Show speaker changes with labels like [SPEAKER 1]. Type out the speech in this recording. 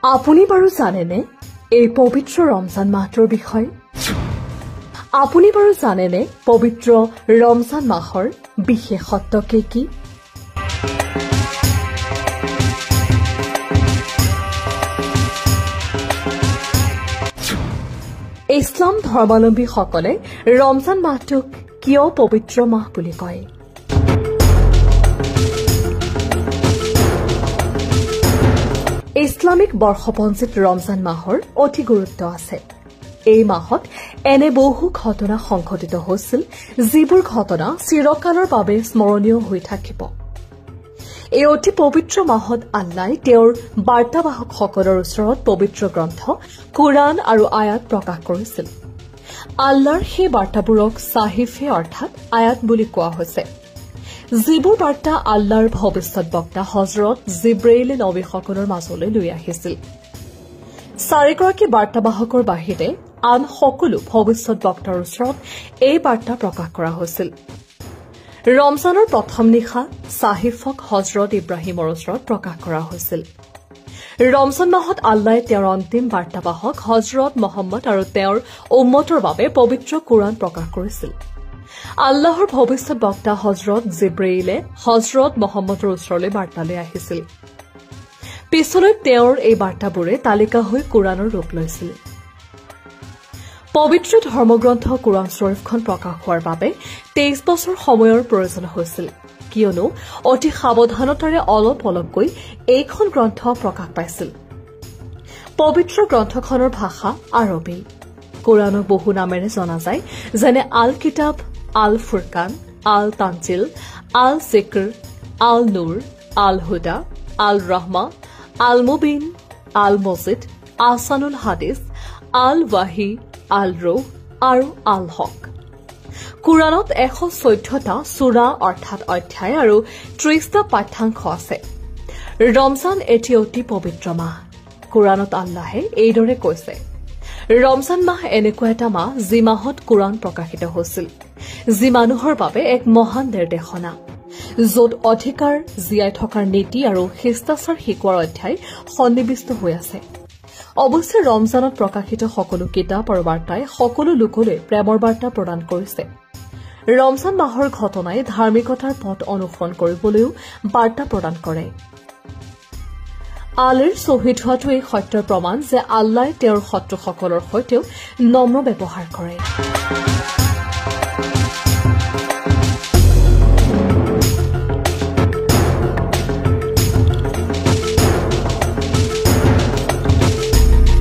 [SPEAKER 1] আপুনি বাৰু জানেনে এই পবিত্ৰ ৰমজান মাহটোৰ বিষয়ে? আপুনি বাৰু জানেনে পবিত্ৰ ৰমজান মাহৰ বিশেষত্ব কি কি? ইছলাম ধৰ্মাৱলম্বীসকলে ৰমজান মাহটোক কিয় পবিত্ৰ মাহ বুলি কয়? ইছলামিক বৰ্ষপঞ্জীত ৰমজান মাহৰ অতি গুৰুত্ব আছে। এই মাহত এনে বহু ঘটনা সংঘটিত হৈছিল যিবোৰ ঘটনা চিৰকালৰ বাবে স্মৰণীয় হৈ থাকিব। এই অতি পবিত্ৰ মাহত আল্লাই তেওঁৰ বাৰ্তাবাহকসকলৰ ওচৰত পবিত্ৰ গ্ৰন্থ কোৰাণ আৰু আয়াত প্ৰকাশ কৰিছিল। আল্লাৰ সেই বাৰ্তাবোৰক চাহিফে অৰ্থাৎ আয়াত বুলি কোৱা হৈছে, যিবোৰ বাৰ্তা আল্লাৰ ভৱিষ্যত বক্তা হজৰত জিব্ৰেইলে নবীসকলৰ মাজলৈ লৈ আহিছিল। চাৰিগৰাকী বাৰ্তাবাহকৰ বাহিৰে আন সকলো ভৱিষ্যত বক্তাৰ ওচৰত এই বাৰ্তা প্ৰকাশ কৰা হৈছিল। ৰমজানৰ প্ৰথম নিশা চাহিফক হজৰত ইব্ৰাহিমৰ ওচৰত প্ৰকাশ কৰা হৈছিল। ৰমজান মাহত আল্লাই তেওঁৰ অন্তিম বাৰ্তাবাহক হজৰত মহম্মদ আৰু তেওঁৰ উম্মতৰ বাবে পবিত্ৰ কোৰাণ প্ৰকাশ কৰিছিল। আল্লাহৰ ভৱিষ্যত বক্তা হজৰত জিব্ৰেইলে হজৰত মহম্মদৰ ওচৰলৈ বাৰ্তা লৈ আহিছিল। পিছলৈ তেওঁৰ এই বাৰ্তাবোৰে তালিকা হৈ কোৰাণৰ ৰূপ লৈছিল। পবিত্ৰ ধৰ্মগ্ৰন্থ কোৰাণ শ্বৰীফখন প্ৰকাশ হোৱাৰ বাবে ২৩ বছৰ সময়ৰ প্ৰয়োজন হৈছিল, কিয়নো অতি সাৱধানতাৰে অলপ অলপকৈ এইখন গ্ৰন্থ প্ৰকাশ পাইছিল। পবিত্ৰ গ্ৰন্থখনৰ ভাষা আৰবী। কোৰাণক বহু নামেৰে জনা যায়, যেনে আল কিতাব, আল ফুৰকান, আল তানজিল, আল জিক্ৰ, আল নুৰ, আল হুদা, আল ৰহমা, আল মুবিন, আল মজিদ, আছানুল হাদিছ, আল ৱাহি, আল ৰুহ আৰু আল হক। কোৰাণত ১১৪টা চূৰা অৰ্থাৎ অধ্যায় আৰু ৩০টা পাঠ্যাংশ আছে। ৰমজান এটি অতি পবিত্ৰ মাহ। কোৰাণত আল্লাহে এইদৰে কৈছে, ৰমজান মাহ এনেকুৱা এটা মাহ যি মাহত কোৰাণ প্ৰকাশিত হৈছিল, যি মানুহৰ বাবে এক মহান নিৰ্দেশনা, য'ত অধিকাৰ, জীয়াই থকাৰ নীতি আৰু শিষ্টাচাৰ শিকোৱাৰ অধ্যায় সন্নিৱিষ্ট হৈ আছে। অৱশ্যে ৰমজানত প্ৰকাশিত সকলো কিতাপ আৰু বাৰ্তাই সকলো লোকলৈ প্ৰেমৰ বাৰ্তা প্ৰদান কৰিছে। ৰমজান মাহৰ ঘটনাই ধাৰ্মিকতাৰ পথ অনুসৰণ কৰিবলৈও বাৰ্তা প্ৰদান কৰে। আলীৰ শ্বহীদ হোৱাটো এই সত্যৰ প্ৰমাণ যে আল্লাই তেওঁৰ শত্ৰুসকলৰ সৈতেও নম্ৰ ব্যৱহাৰ কৰে।